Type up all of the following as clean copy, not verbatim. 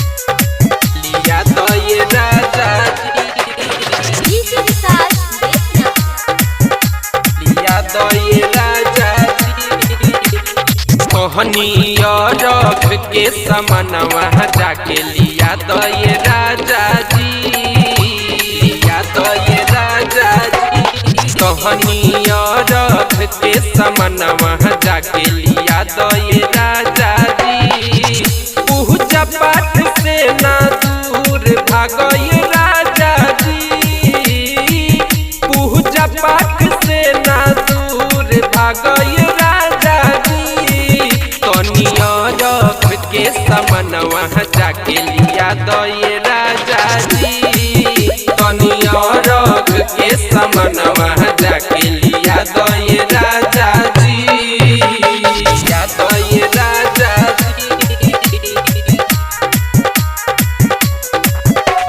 लिया दये राजा जी। डीजे विकास बेतिया। लिया दये राजा जी। कहनी रख के समनवा जाके लिया दये राजा जी, लिया दये राजा जी। कहनी रख के समनवा जाके लिया दये राजा जी। पूजा पाठ से ना दूर भागये राजा जी, पूजा पाठ से ना दूर भागये राजा जी। तनिया रख के समनवा जाके लिया दये राजा जी, तनिया रख के समनवा जाके लिया दये राजा जी, लिया दये राजा जी।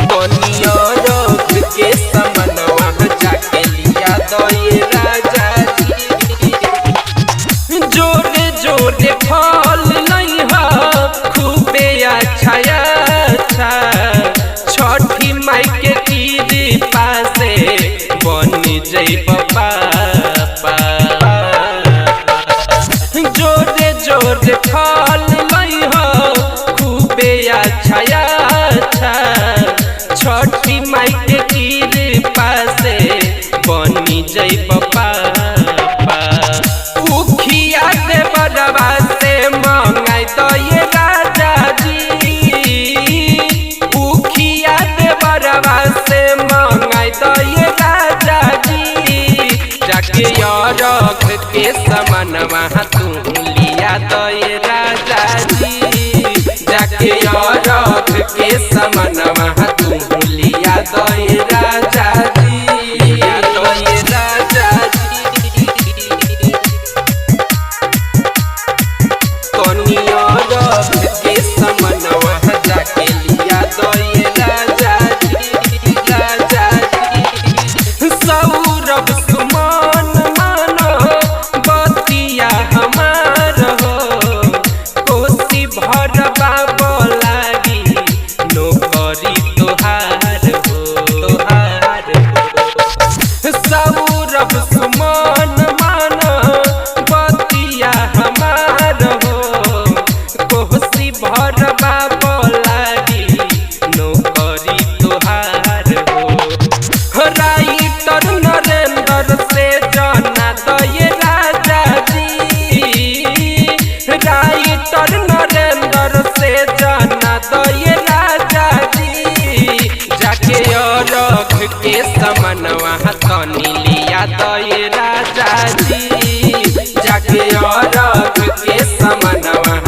तनिया रख के समनवा जाके लिया दये राजा जी। जोरे जोरे फल नहीं हो खूबे अच्छा अच्छा, छठी माई के कृपा से बन जैब पापा। जोरे जोरे फल नहीं हो खूबे अच्छा अच्छा, छठी माई के कृपा से बन जैब पापा। उखिया दे बरवा से मंगाई दये राजा जी, उखिया दे बरवा से मंगाई दये राजा जी। जाके रख के समनवा तू लिया दये राजा जी, जाके रख के समनवा तू लिया दये राजा जी, लिया दये राजा जी। तनिया रख के समनवा जाके लिया दये राजा जी, राजा जी। सौरभ सुमन मानो बतिया हमार हो, कोसी भरबा लागी नौकरी तोहार हो, तोहार हो। सौरभ सुमन मानो बतिया हमार हो, कोसी भरबा लागी नौकरी तोहार हो। राइटर नरेंद्र से जना दये राजा जी, राइटर नरेंद्र से जना दये राजा जी। जाके रख के समनवा तनी लिया दये राजा जी, जाके रख के समनवा